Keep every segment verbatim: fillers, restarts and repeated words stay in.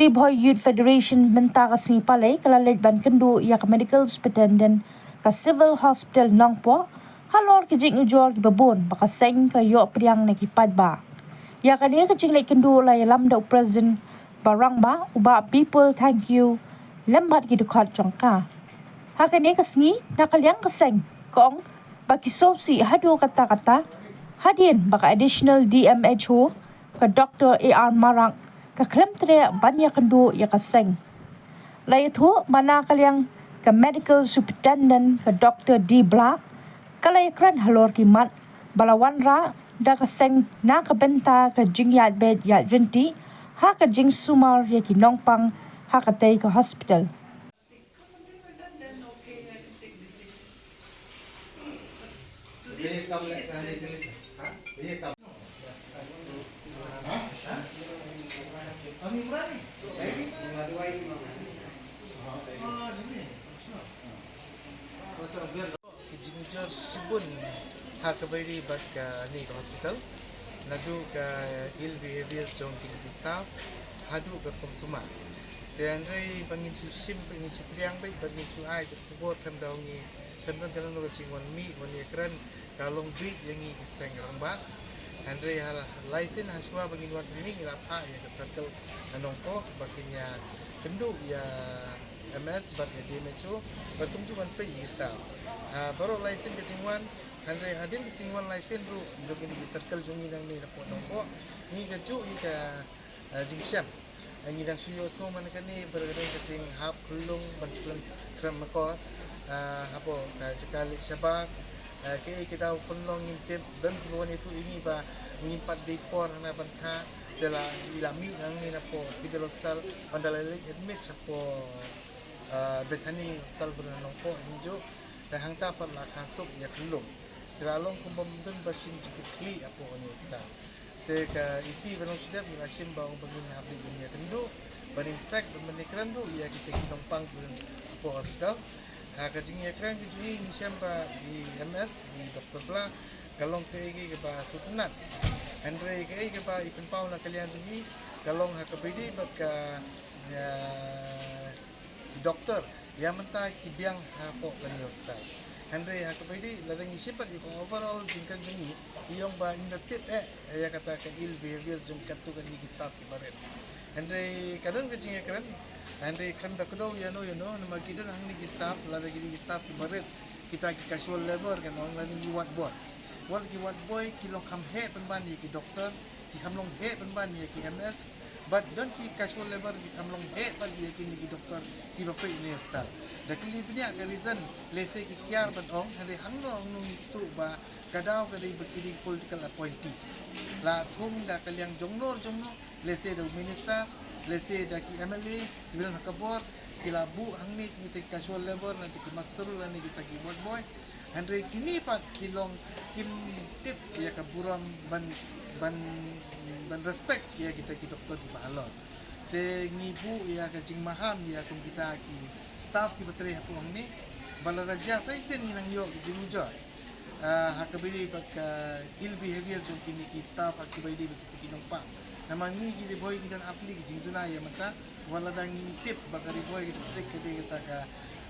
Ri Bhoi Youth Federation mynta ka sngi Palei ka la leit ban kynduh ïa ka Medical Superintendent ka Civil Hospital Nongpoh halor ki jingujor kiba bun ba ka seng ka la ïoh pdiang na ki paidbah. Ïa kane ka jingleit kynduh la ïalam da u President ba rangbah u Bah People Thank You lem bad ki dkhot jong ka. Ha kane ka sngi na ka liang ka seng ka ong ba ki sngewsih haduh katta katta hadien ba ka Additional D M H O ka Doctor A R Marak ka khlem treh ban ïakynduh ïa ka seng. La ïathuh ba na ka liang ka Medical Superintendent ka Doctor D Blah ka la ïakren halor ki mat ba la wanrah da ka seng na ka bynta ka jingïaid beit ïaid ryntih ha ka jingsumar ïa ki nongpang ha katei ka hospital. Ki jingujor shibun ha kaba ïadei bad kane ka hospital, naduh ka ill behavior jong kine ki staff haduh ka rukom sumar. Te hynrei ba ngin shu shim, ba ngin shu pdiang beit, ba ngin shu ai ka khubor khlem da ngi, khlem da ka long ka jingwan mih wan ïakren ka long beit ïa ngi ki seng rangbah. Hynrei ha la, lai sien hashuwa ba ngin wan hangne ngi la phah ïa ka circle na Nongpoh ba kin ïakynduh ïa M S bad ïa D M H O bad kumjuh ban peit ïa ki staff. Ha baroh lai sien ka jingwan, hynrei hadien ka jingwan lai sien ruh jong kine ki circle jong ngi nangne hapoh Nongpoh, ngi kajuh ïa ka, eh, jingshem. Eh, ngi dang shu ïohsngew man kane ba ka don ka jinghap khyllung ban kren, kren makor, eh, hapoh ka jaka leit shabar, eh, kaei ka daw pynlong ngim tip, don kiba wan ïathuh ïa ngi ba ngim pat dei por hana ban kha, te la, i la mih nangne napoh Civil Hospital, ban da la leit admit shapoh, eh, Bethany Hospital ba na Nongpoh kumjuh, te hangta pat la kha suk ïa khyllung. Te la long kumba ym don ba shim jingkitkhlieh hapoh kane ka hospital. Te ka E C ba nongshadep ngi la shim ba ong ba ngin hap ban ïakynduh, ban inspect, ban ïakren ruh ïa kita ki nongpang ba don hapoh hospital. Ha ka jingïakren ka jong ngi ngi shem ba i M S, i Doctor Blah, ka long kaei kaei kaba sngewtynnat. Hynrei kaei kaba i pynpaw na ka liang jong ngi ka long ha kaba ïadei bad ka, eh, doctor, ïa mynta ki biang hapoh kane ka hospital. Hynrei ha kaba ïadei lada ngi shim pat ïa ka overall jingkren jong ngi, i ong ba ngim da tip eh ïa kata ka ill behavior jong katto katne ki staff kiba rit. Hynrei ka don ka jingïakren, hynrei khlem da kdew ïano ïano, namar ki don hangne ki staff, lada ki dei ki staff kiba rit, kita ki casual labour kan ong, lane ki ward boy. Wat ki ward boy ki long kham heh pynban ïa ki doctor, ki kham long heh pynban ïa ki M S, bad don ki casual labour ki kham long heh bad ïa kine ki doctor kiba peit ne hospital. Da kylli bniah ka reason, lehse ki kiar ban ong, hynrei hangno hangno ngi sngewthuh ba ka daw ka dei ba ki dei political appointees. La thung da ka liang jong no jong no, lehse da u minister, lehse da ki M L A kiba don ha ka bor, ki la buh hangne kita ki casual labour, na kita ki muster roll, na kita ki ward boy. Hynrei kine pat ki long kim tip ïa ka burom ban, ban, ban respect ïa kita ki doctor kiba halor. Te ngi buh ïa ka jingmaham ïa kum kita ki staff kiba trei hapoh hangne, ba lada jia sa shisien ngi nang ïoh ka jingujor, ah, ha kaba ïadei bad ka ill behavior jong kine ki staff ha kaba ïadei bad kita ki nongpang. Namar ngi ki Ri Bhoi ngi don apli ki jingduna ïa mynta, wat lada ngi tip ba ka Ri Bhoi ka district ka dei kata ka,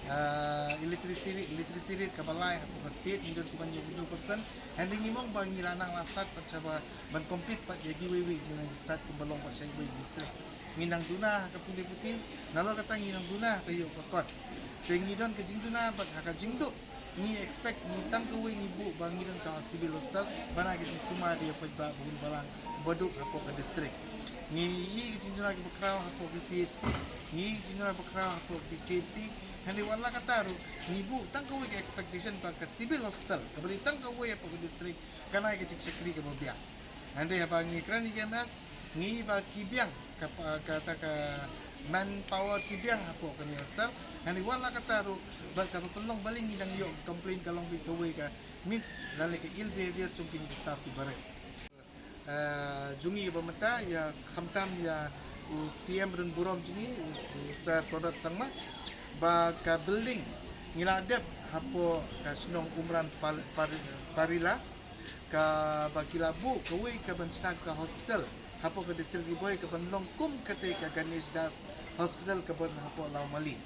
ah, illiteracy rate, illiteracy rate kaba lai hapoh ka state, ngi don kumba hynñiew percent. Hynrei ngim ong ba ngi la nang la stad pat shaba ban compete pat ïa kiwei wei ki jingnang ki stad kumba long pat sha kiwei ki district. Ngi nang duna ha ka pule puthi, nalor kata ngi nang duna ha ka ïoh ka kot. Te ngi don ka jingduna bad ha ka jingduk ngi expect, ngi tang kawei ngi buh ba ngi don ka civil hospital, ban ai ka jingsumar ïa paidbah ba hun balang ba duk hapoh ka district. Ngi ïohi ka jingduna kiba khraw hapoh ki P H C, ngi ïohi ka jingduna ba khraw hapoh ki C H C. Hynrei wat la katta ruh ngi buh tang kawei ka expectation ba ka civil hospital kaba dei tang kawei hapoh ka district kan ai ka jingshakri kaba biang. Hynrei haba ngi kren ïa ki M S, ngi ïohi ba ki biang ka pa-, kata ka manpower ki biang hapoh kane ka hospital. Hynrei wat la katta ruh, bad kaba pynlong balei ngi dang ïoh complain ka long beit kawei ka mis, lane ka ill behavior jong kine ki staff kiba rit. Eh, jong ngi ba mynta ïa khamtam ïa u C M ri burom jong ngi, u, u Sir Conrad Sangma, ba ka building ngi la dep hapoh ka shnong Umran Pal-, Par-, Parila, kaba ki la buh kawei ka ban shna ka hospital hapoh ka district Ri Bhoi ka ban long kum kata ka Ganesh Das Hospital ka ban hapoh Lawmali.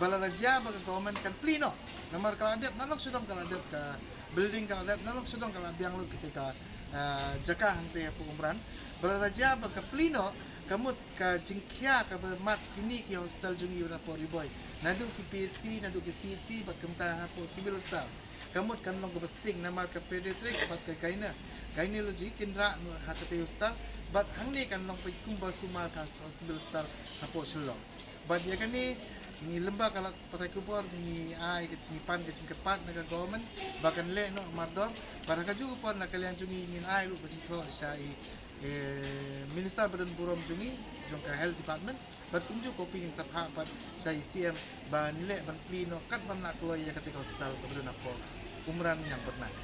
Ba lada jia ba ka government kan plie noh, namar ka la dep, na long sha dong ka la dep, ka building ka la dep, na long sha dong ka la biang lut kata ka, ah, jaka hangta hapoh Umran. Ba lada jia ba ka plie noh, ka mut ka jingkhia kaba mad kine ki hospital jong ngi hapoh Ri Bhoi, naduh ki P H C, naduh ki C H C, bad kumta hapoh Civil Hospital. Ka mut kan long kaba sting namar ka pediatric bad ka gyne-, gynecology kin rah noh ha kata ka hospital, bad hangne kan long peit kumba sumar ka Civil Hospital hapoh Shillong. Bad ïa kane, ngi lyngba ka lad pathai khubor ngi ai, ngi pan ka jingkyrpad na ka government ba kan leh noh mardor. Bad ha kajuh ka por na ka liang jong ngi ngin ai ruh ka jingthoh sha i, eh, Minister ba don burom jong ngi, jong ka Health Department, bad kumjuh ka phi ngin sa phah pat sha i C M ban leh ban plie noh kat ban lah kloi ïa kata ka hospital kaba don hapoh Umran Ñiangpyrnai.